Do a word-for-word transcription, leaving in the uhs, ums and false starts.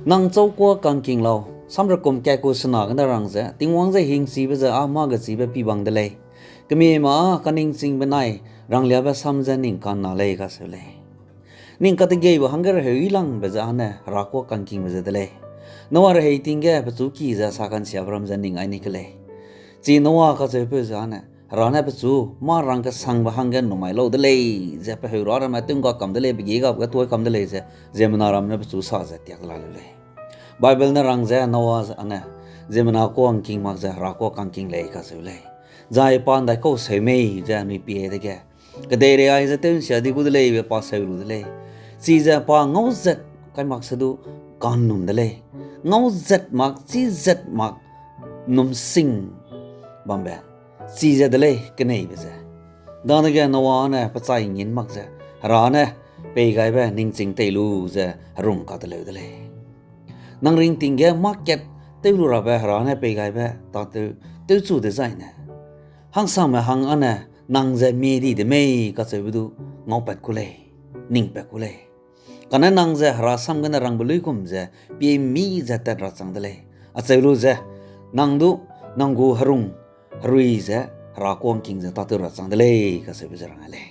Nang châu kuâ kangking lau, samrekum kat ku sena gene rang ze, Tingwang je hingchibe ze â mâ gechibe pibang de lei. Kemie ma â kaningching benai rangliabe sam ze ning kanna lei kacheu lei. Ning kategeibe hangge reheu yilangbe ze â ne Hera kuâ kangkingbe ze de lei. Noa rehei ting ge pechu ki ze sa kansiabe ram ze ning ai ni ke lei. Chi Noa kacheupeu ze â ne, Hera ne pechu mâ rang kesangbe hangge ’nnum mai lau de lei, ze pe heurâ ramme tew ’ngga kam de lei, pe gie gabe ge tuai kam de lei, ze ziemmena ramme ne pechu sa ze tiak la lu lei. Bible ne rang ze Noa â ne ziemmena kuâ ’ngking mak ze Hera kuâ kangking lei kacheu lei. Zai pa ’ndaikau seu mei ze anui pie dege, kedeirei aize tew'nsia di gu de lei be pa seu lu de lei. Chize pa ngauzat kai mak se du ka'nnum de lei. Ngauzat mak, chizat mak, ’nnum sing bambe, chize de lei keneibe ze. Dadege Noa ne pe chai ngin mak ze, Hera ne peigaibe ningching tei lu ze herung kateleu de lei. Nang ringting ge mâ kat tew lu rabe Hera ne peigaibe tâtew, tewchu dezaine, hangsame hang â ne nang ze mie di de mei kacheube du ngaupat ku lei, ningpat ku lei. Kane nang ze Hera sam gene rangbe luigum ze pie mi ze tat ra chang de lei. Acheu lu ze, nang du, nang gu herung, herui ze, Hera kuâ ’ngking ze tâtew ra chang de lei kacheube ze rang lei.